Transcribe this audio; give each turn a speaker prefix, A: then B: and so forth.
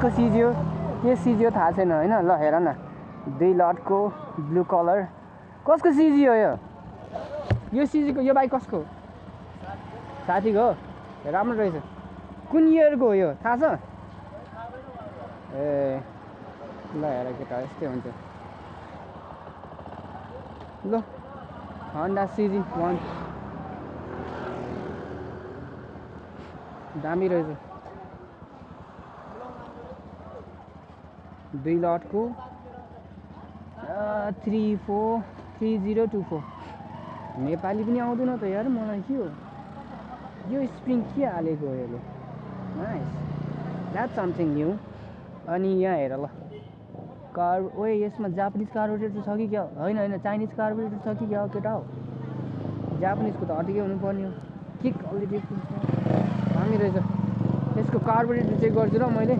A: को सिजियो के सिजियो थाहा छैन हैन ल हेर न 2 लटको ब्लू कलर कसको सिजियो यो सिजीको यो बाइक कसको साथीको हो राम्रो रहेछ कुन इयरको हो यो थाहा छ ए ल हेर केटा यस्तै हुन्छ ल Honda CG1 दामी रहेछ 2 लटको 343024 नेपाली पनि आउँदैन त यार मलाई के हो यो स्प्रिङ के हालेको हो यसले नाइस द्याट्स समथिङ न्यू अनि यहाँ हेर ल कार ओए यसमा जापानिज कार्बोरेटर छ कि क्या हैन हैन चाइनिज कार्बोरेटर छ कि क्या केटा हो जापानिजको त अटिकै हुनुपर्ने हो किक अलरेडी दामी रहेछ यसको कार्बोरेटर चेक गर्छु र मैले